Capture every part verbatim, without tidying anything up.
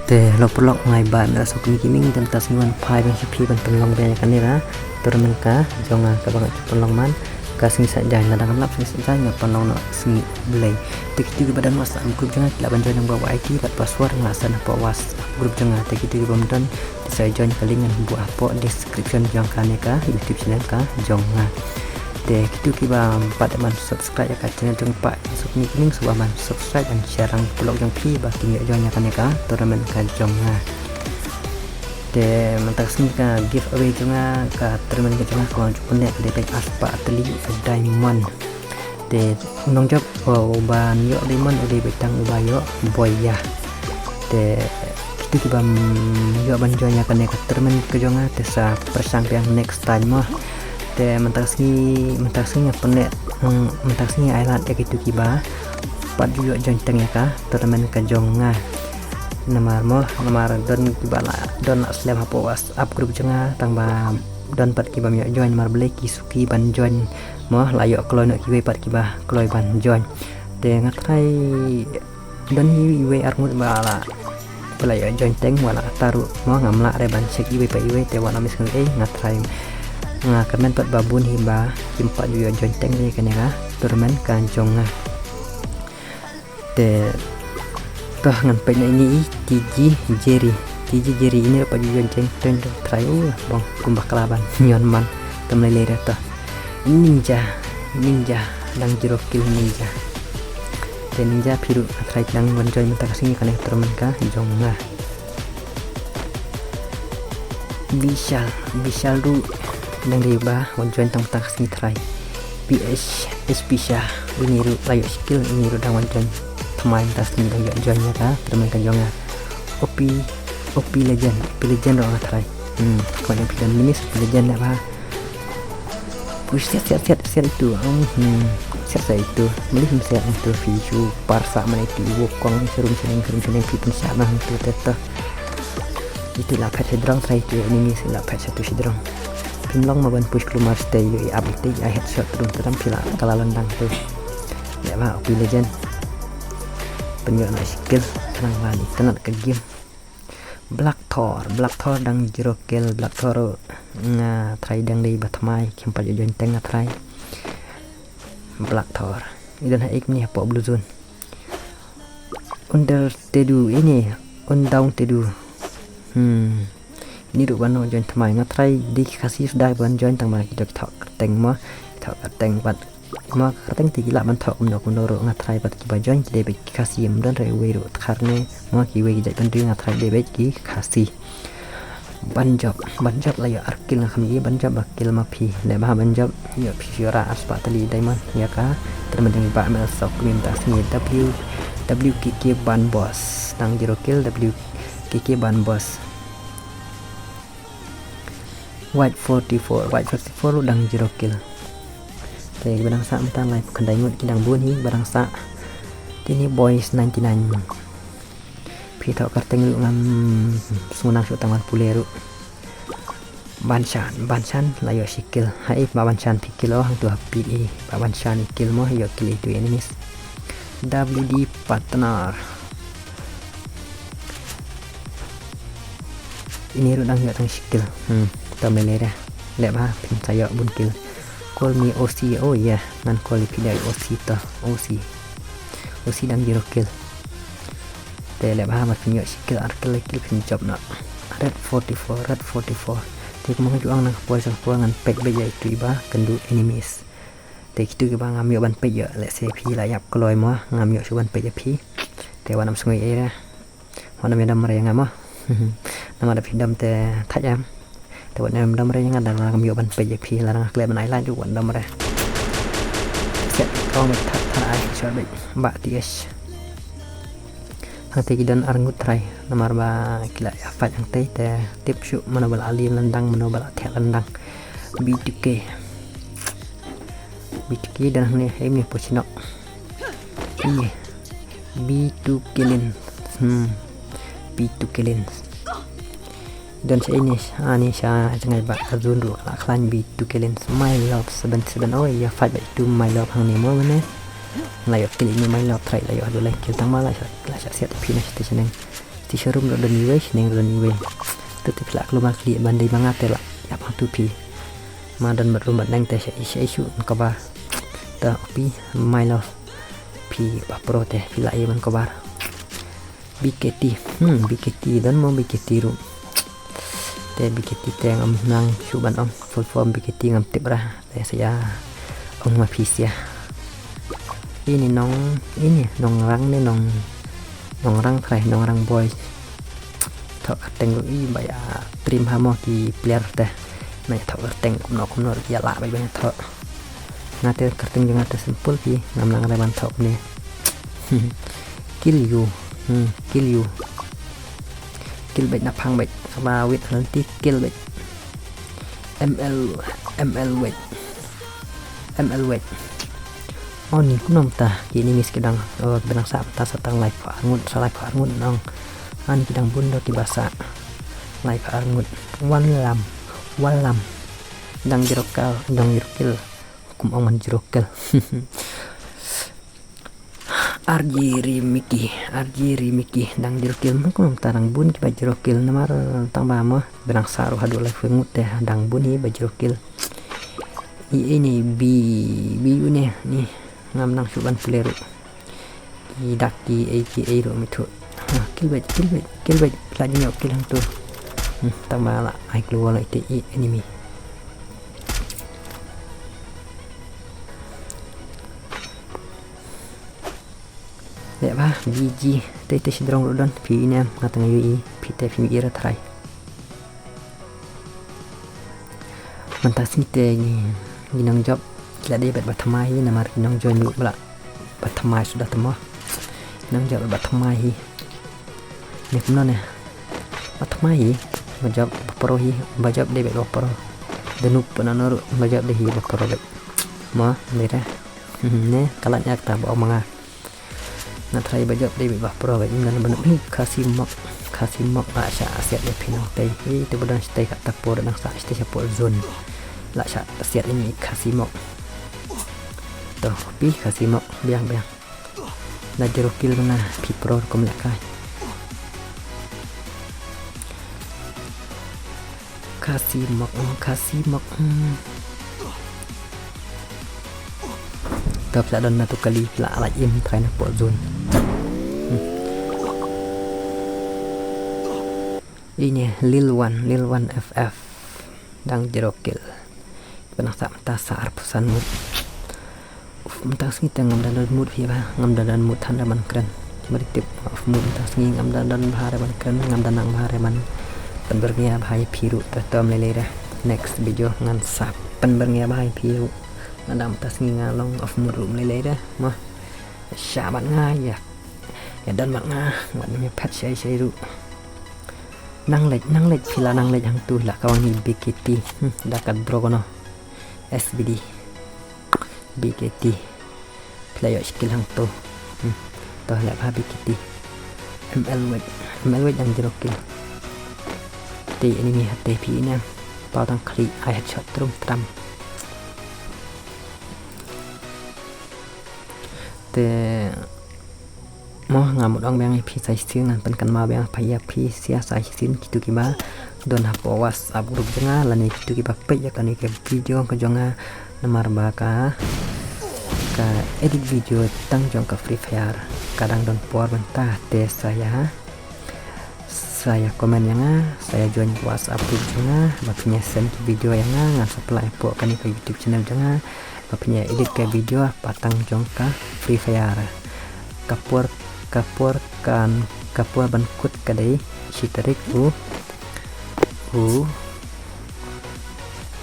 Te lo paralok, nga i Bah Mera Sokmi Gaming, te mynta sngi wan phai ban sha phi ban pynlong beit ïa kane ka tournament ka jong nga kaba nga ju pynlong man. Ka sngi Saitjaiñ, lada ngam lap sngi Saitjaiñ nga pynlong noh sngi U Blei. Te kito kiba don WhatsApp group jong nga ki lah ban join lyngba Y T bad password nga la send hapoh WhatsApp group jong nga. Te kito kiba ym don te sa join ka link ngan buh hapoh description jong kane ka YouTube channel ka jong nga. Te kito kiba ym pat ban subscribe ïa ka channel jong Bah Sokmi Gaming, sngewbha ban subscribe and share lang paralok jong phi ba kin ïoh join ïa kane ka tournament ka jong nga. Te mynta ka sngi ka giveaway jong nga, ka tournament ka jong nga ka wan ju connect ka dei beit arspah tylli diamond. Te u nongjop, oh, uban ïoh diamond u dei beit tang uba ïoh boya. Te kito kiba ym ïoh ban join ïa kane ka tournament ka jong nga te sa pyrshang biang next time mo. Te mynta ka sngi, mynta ka sngi nga pynleh, hmm, mynta ka sngi ai lad ïa kito kiba pat ju ïoh join teng ïa ka tournament ka jong nga. Namar mo, namar don kiba la, don la slem hapoh WhatsApp group jong nga, tang ba don pat kiba ym ïoh join, namar balei ki suki ban join mo, la ïoh kloi noh kiwei pat kiba kloi ban join. Te nga try don hi iwei arngut ba la, ba la ïoh join teng, wat la kata ruh mo ngam lah re ban check iwei pa iwei, te wat la miss ngut ei, nga try, nga kyrmen pat ba bun hi ba kim pat ju ïoh join teng ïa kane ka tournament ka jong nga. Te to ngan peit na ine i T G Jerry, T G Jerry ine ruh pat ju join teng, teng to try u bong kumba kla ban ñion man. Te ym lei lei re to. Ninja, Ninja dang zero kill Ninja. Te Ninja phi ruh nga try dang wan join mynta ka sngi kane ka tournament ka jong nga. Bishal, Bishal ruh dang dei ba wan join tang mynta ka sngi try. P H, H P Shah, ine ruh la ïoh skill, ine ruh dang wan join. Thymmai mynta ka sngi dang ïoh join ïa ka tournament ka jong nga. O P, O P Legend, O P Legend ruh nga try. Hmm, kwan O P Legend, minis O P Legend ne ba. Push siat, siat, siat, siat itu. Hmm, siat, siat itu. Mlih siat itu, phi shu par sa man itu. Wokong serum sening serum sening phi pynsiat na itu te to. Itu la phet hidrong sa itu, enemy si la phet satu hidrong. Pynlong ma ban push klumar stay yu i ap itu, i headshot trum tram phi la kala landang tu. Ya ba, O P Legend. Pynïoh na skill, tenang lagi, tenat ke game. Black Thor, Black Thor dang zero kill, Black Thor nga try dang dei ba thymmai, kim pat ïoh join teng nga try. Black Thor. I don ha ik ni hapoh blue zone. Under Tedu ini, Undaung Tedu. Hmm. Ini ruh ban join thymmai nga try dei ki Khasi sdai ban join tang ba ki dok thok teng mo, thok teng pat. Mo ka kyrteng te ki lah ban thoh kumno kumno ruh nga try pat kiba join ki dei beit ki Khasi, ym don re uwei ruh tkhar ne mo, kiwei ki jait bynriew nga try dei beit ki Khasi. Banjop, Banjop la ïoh ar kill nga kham ïohi Banjop ba kill ma phi. Dei ba Banjop ïoh phi shu rah arspah tylli diamond ïa ka. Termedeng ba mel sok kmim ta sngi W, W K K Ban Boss. Tang zero kill W K K Ban Boss. White forty-four, White forty-four ruh dang zero kill. Te kiba dang sah mynta lai khyndai ngut ki dang bun hi ba dang sah. Te ini Boys ninety-nine. Phi thoh kyrteng ruh ngam sngewdang shuh tang ban pule ruh. Banshan, Banshan la ïoh shi kill. Haei Bah Banshan phi kill o, hangtu ha pit i Bah Banshan i kill mo, ïoh kill i tu enemies. W D partner. Ini ruh dang ïoh tang shi kill. Hmm, to me lere. Leh ba phin sa ïoh bun kill. Call me O C, oh yeah, ngan call ïa phi da O C to, O C. O C dang zero kill. Te leh ba ha mat phin ïoh shi kill, ar kill, lai kill phin jop noh. Red forty-four, Red forty-four. Te kumba nga ju ong na ka por jong ka por ngan peit beit ïa itu iba kynduh enemies. Te kitu kiba ngam ïoh ban peit ïa, lehse phi la ïap kloi mo, ngam ïoh shuh ban peit ïa phi. Te wat nym sngew ei re. Wat nym ïadom re ïa nga mo. Namar da phi dom te thait em. Te wat nym dom re ïa nga, da ngam ïoh ban peit ïa phi, lada nga klet ban ai like ruh wat dom re. Set, kong beit, thait, thait ai shot beit. Bah T H. Hangte ki don ar ngut trai, namar ba ki la ïa fight hangte, te tip shuh mano ba la ali lyndang, mano ba la thiah lyndang. B two K. B two K don hangne, hei mne pochinok. Ih. B two Kilin. Hmm. B two Kilin. Don sha ini, ani sha jngai ba Arjun ruh la khlaiñ B two Kilin. My love seven seven. Oh, ïa fight ba itu my love hangne mo bane. La ïoh kill ini my love trai la ïoh du lai kill tang ma la sha, la sha siat phi na sha shaneng. Te sha rum ruh don iwei, sha neng ruh don iwei. Te te phi lah klumar khlieh ban dei ma nga te lah ïap hangtu phi. Ma don bad rum bad neng te sha i sha i shu kaba. Te phi mai lo. Phi ba pro te phi lah ïa ban kawar. B K T, hmm, B K T don mo B K T ruh. Te B K T te ngam nang shu ban ong full form B K T ngam tip ra. Te sa ïa ong ma phi sia. Ini nong, ini nongrang ne nong, nongrang trai, nongrang boy. Thoh kyrteng ruh i ba ïa trim ha mo ki player te. Ba ïa thoh kyrteng kumno kumno ruh ki ïa lah ba ïa thoh. Nga te kyrteng jong nga te simple phi, ngam nang re ban thoh kumne. Kill you. Hmm, kill you. Kill beit na phang beit. Ba wit nanti kill beit. M L, M L wait. M L wait. Oh, ni kumno mynta ki enemies ki dang, oh, ki dang sah mynta sa tang lai phew ar ngut, sa lai phew ar ngut nong. Ani ki dang bun do ki ba sah lai phew ar ngut. Wan lam, wan lam. Dang zero kill, dang zero kill. Kum ong man zero kill. R G Remiki, R G Remiki, dang zero kill mo, kum ta dang bun ki ba zero kill namar tang ba mo, ba dang sah ruh haduh lai phew ngut te dang bun hi ba zero kill. I, ini B, B une, ni, ngam nang shu ban play ruh. I dak ki, ei ki, ei ruh mithu. Ha, kill beit, kill beit, kill beit, la jin ïoh kill hangtu. Hmm, tang ba la, ai keluar la ite i enemy. Leh ba, B G, te te shi drong ruh don, phi inem, nga tang yu i, phi te phi mi ira trai. Mynta sngi te ngi, ngi nong jop, ki la dei bad ba thymmai hi, namar ngi nong join ruh ba la, ba thymmai suda thymmai. Ngi nong jop ba thymmai hi. Ne kumno ne. Ba thymmai hi, ba jop ba pro hi, ba jop dei bad ba pro. Da nup na no ruh, ba jop dei hi ba pro bad. Mo, dei re. Ne, ka la nyak ta ba ong ma nga. Nga trai ba jop dei ba pro ba ym don ba nup hi Khasi mok. Khasi mok la sha siat ïa phi nangtei. Hi te ba don shatei ka ta por nang sa shatei sha por zone. La sha siat ïa ngi Khasi mok. To, pi Khasi mok biang biang. Na zero kill na phi pro kum leh kai. Khasi mok, mm, Khasi mok, mm. Tap la don na tu kali la la im trai na por zone. Hmm. Ini Lil One, Lil One F F. Dang zero kill. Pynang sa mynta sa arphew san ngut. Uf, mynta sngi te ngam da don mood phi ba, ngam da don mood than re ban kren. Ba ri tip, uf, mood mynta sngi ngam da don bha re ban kren, ngam da nang bha re ban pynbyrngia bha ïa phi ruh, te to ym lei lei re. Next video ngan sa pynbyrngia bha ïa phi ruh. Nga da mynta sngi nga long off mood ruh ym lei lei re. Mo. Sha bad nga ïa. Ïa don bad nga, wat nym ïa phet shai shai ruh. Nang leit, nang leit, phi la nang leit hangtu la ka wan hi B K T. Hmm, da ka draw no. S B D. B K T. Phi la ïoh shi kill hangtu. Hmm. To leh bha B K T. M L wait. M L wait dang zero kill. Te enemy ha te phi ne. Pau tang khlieh ai headshot trum tram. Te Mo nga mut ong biang ïa phi sa shisien ngan pynkynmaw biang pha ïa phi sia sa shisien kito kiba don hapoh WhatsApp group jong nga lane kito kiba peit ïa kane ka video ka jong nga namar ba ka ka edit video tang jong ka Free Fire ka dang don por mynta te sa ïa sa ïa comment ïa nga sa ïa join WhatsApp group jong nga ba phin ïa send ki video ïa nga ngan sa pynlait hapoh kane ka YouTube channel jong nga. Ba phin ïa edit ka video pat tang jong ka Free Fire. Ka por ka por kan ka por ban kut ka dei shi tarik u u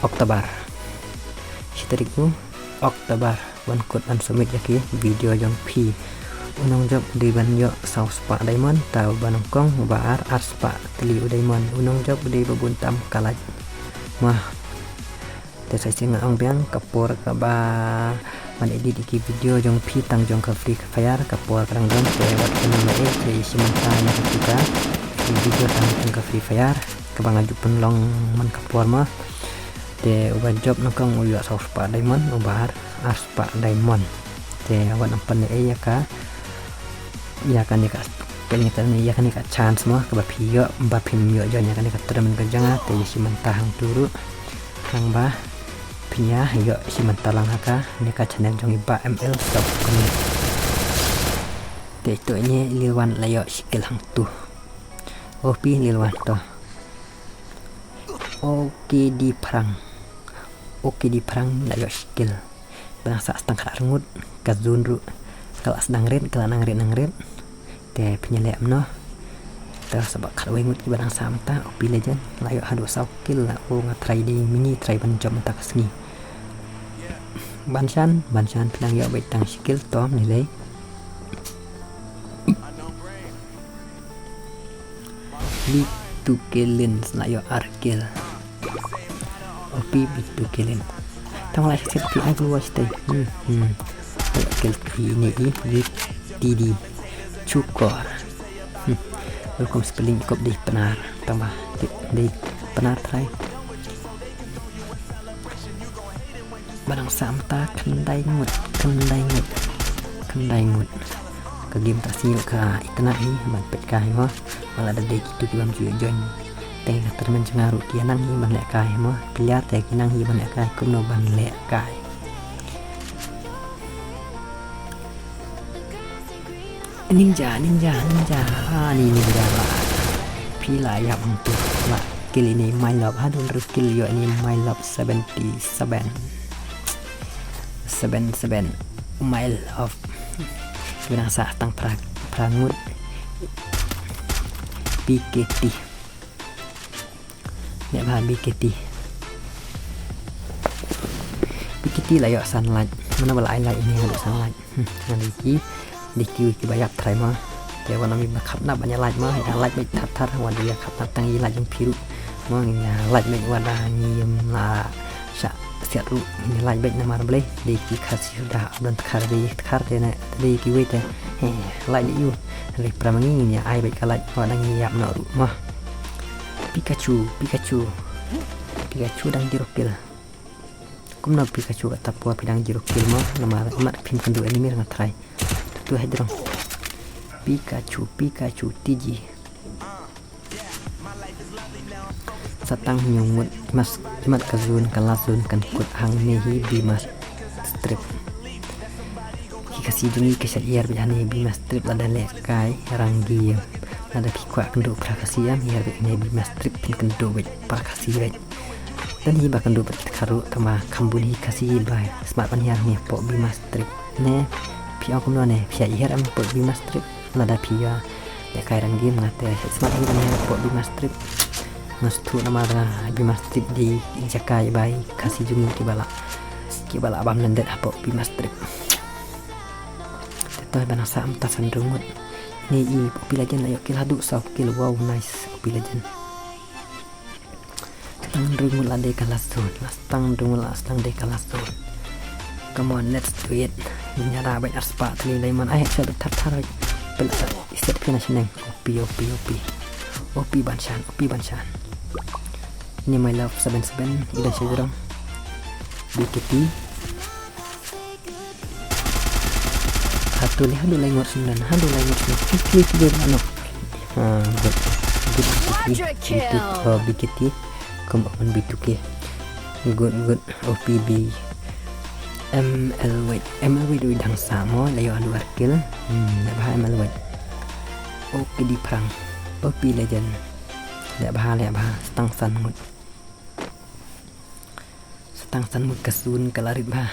October. Shi tarik u October ban kut ban submit ïa ki video jong phi. U nongjop u dei ban ïoh saw spah diamond, ta uba nyngkong uba ar ar spah tylli u diamond. U nongjop u dei ba bun tam ka lait. Mah. Te sa shisien ngan ong biang ka por kaba ban edit ïa ki video jong phi tang jong ka Free Fire ka por ka dang don te wat kynmaw leh ei te i shim mynta ïa katu ka video tang jong ka Free Fire kaba nga ju pynlong man ka por ma. Te uba jop nyngkong u ïoh saw spah diamond, uba ar ar spah diamond. Te wat nang pynleh ei ïa ka ïa kane ka Peit ïa kane, ïa kane ka chance mo, kaba phi ïoh, ba phim ïoh join ïa kane ka tournament ka jong nga, te ïa shi mynta hangtu ruh. Tang ba phin ïa ïoh shi mynta lang ha kane ka channel jong i Bah M L Soft Gaming. Te to ine i Lil Wan la ïoh shi kill hangtu. O phi Lil Wan to. O K D Phrang. O K D Phrang la ïoh shi kill. Ba dang sah tang khatar ngut, ka zone ruh ka la sdang rit, ka la nang rit nang rit. Te phin ïa leh kumno? Te sa ba khatwei ngut kiba dang sah mynta, O P Legend la ïoh haduh saw kill la, o nga trai dei mini trai ban jop mynta ka sngi. Ban shan, ban shan phi dang ïoh beit tang shi kill tom ne lei. Big two kill Lin la ïoh ar kill. O P big two kill Lin. Tang la shisha phi ai glua shisha. Hmm, hmm. Ïoh kill phi ne i big T D. Chukor. Hmm. Welcome spelling kop dei Pnar. Tang ba dei Pnar trai. Ba dang sah mynta khyndai ngut, khyndai ngut, khyndai ngut. Ka game ta shu ka itynnad hi, ban peit kai mo. Wat la da dei kitu ki bym ju join. Te ka tournament jong nga ruh ki nang hi ban leh kai mo. Player te ki nang hi ban leh kai, kumno ban leh kai. Ninja, ninja, ninja. Ah, ni ninja ba. Phi la ïap hangtu. La kill ine My Love. Haduh hynriew kill ïoh ine My Love seventy seven. Seven seven. My Love. Ki dang sah tang phra, phra ngut. B K T. Leh bha B K T. B K T la ïoh san like. Mano ba la ai like ine haduh san like. Hmm, ngan dei ki, dei kiwei kiba ïap trai mo. Te wat ym ïa khapnap ban ïa like mo, ïa like beit thar thar, wat ïa khapnap tang ïa like jong phi ruh. Mo ngin ïa like beit wat la ngim la shah siat ruh, ngin ïa like beit namar balei, dei ki Khasi suda ap don tkhar dei tkhar te ne, dei kiwei te. He, like beit ïa u. Hynrei para ma ngi ngin ïa ai beit ka like wat la ngi ïap noh ruh mo. Pikachu, Pikachu. Pikachu dang zero kill. Kumno Pikachu kata por phi dang zero kill mo, namar imat phim kynduh enemy nga trai. Tu tu hydrong. Pikachu, Pikachu, T G. Sa tang hynñiew ngut, imat, imat ka zone, ka last zone kan kut hangne hi B mass trip. Ki Khasi jong ngi ki shait hiar beit hangne B mass trip lada leh kai rang game. Lada phi kwah kynduh para Khasi em, hiar beit hangne B mass trip phin kynduh beit para Khasi beit. Don hi ba kynduh beit tkhar ruh tangba kham bun hi Khasi ba smat ban hiar hangne hapoh B mass trip. Ne phi ong kumno ne, phi shait hiar em hapoh B mass trip? Lada phi ïa leh kai rang game nga te smat hi ban hiar hapoh B mass trip. Nga sngewthuh namar ba B mass trip dei jaka ba i Khasi jong ngi kiba la, kiba la bam lyndet hapoh B mass trip. Te to ba dang sah mynta san hynriew ngut. Ine i O P Legend la ïoh kill haduh saw kill. Wow, nice O P Legend. Tang hynriew ngut la dei ka last zone. Last tang hynriew ngut la tang dei ka last zone. Come on, let's do it. Ngin ïa da beit ar spah tylli lei mon, ai headshot beit thar thar beit. Pynlait i set phi na shneng. O P, O P, O P. O P ban shan, O P ban shan. Ine My Love seven seven, i ban shan jrong. B K T. Haduh lei, haduh lei ngot sendang, haduh lei ngot sendang. Klik, klik, klik, ano. Ah, good. Good, B K T. Quadra kill. B K T. Oh, B K T. Come on, B two K. Good, good. O P B. M L Wade. M L Wade u dang sah mo, la ïoh haduh ar kill. Hmm, leh bha M L Wade. O K D Phrang. O P Legend. Leh bha, leh bha. Sa tang san ngut. Sa tang san ngut ka zone ka la rit bha.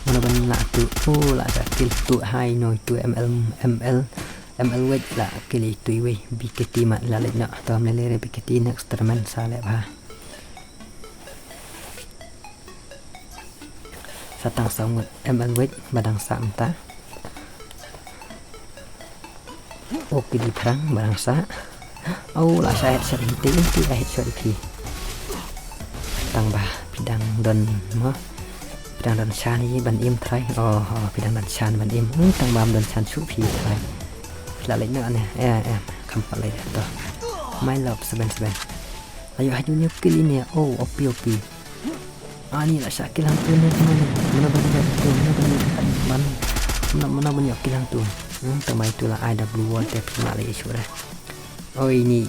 Mano ban lah tu. Oh, la sa kill tu hai noi tu M L, M L, M L Wade la kill tu iwei. B K T mat la leh noh. Tom leh leh B K T next tournament sa leh bha. Sa tang saw ngut M L Wade ba dang sah mynta. O K D Phrang ba dang sah. Au, la sah headshot hi te, te la headshot hi. Tang ba phi dang don mo. Phi dang don shan hi ban im trai. Oh, oh, phi dang don shan ban im. Hmm, tang ba ym don shan shuh phi trai. Phi la leh noh ne. Eh, eh, kham pat leh to. My Love seven seven. Ayo, haju ni kill ine. Oh, O P, O P. Ani la shah kill hangtu ne, kumno ne? Mano ban ban tu, mano ban ban ban. Mano mano ban ïoh kill hangtu. Hmm, tang ba itu la I W wall te phi mah la ïa shuh re. Oh ini.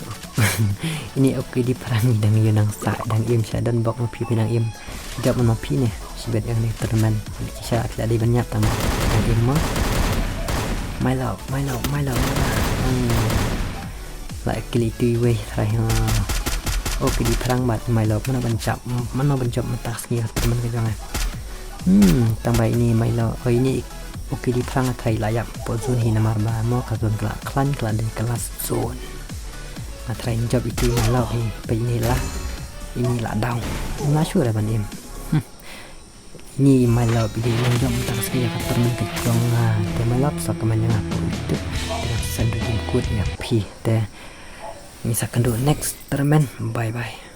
Ini okay di pharang dang ïa nang sa dang im sha don bok ma phi phi dang im. Jop ma phi ne. Shibet ïa kane tournament. Sha phi la dei ban ïap tang dang im mo. My love, my love, my love, my love. Hmm. La kill itu iwei try ha. Okay di pharang bad my love mano ban jop mano ban jop mynta ka sngi ka tournament ka jong eh. Hmm, tang ba ini my love. Oh ini okay di pharang try la ïap po zone hi namar ba mo ka zone ka la khlaiñ ka la dei ka last zone. Nga try jop itu my love hi pa ini la ini la down. Nga shu da ban im. Hmm. Ini my love ini nang jop mynta ka sngi ka tournament ka jong nga. Te my love sa ka man nga po itu. Te sa du jingkut ïa phi te. Ngi sa kynduh next tournament. Bye bye.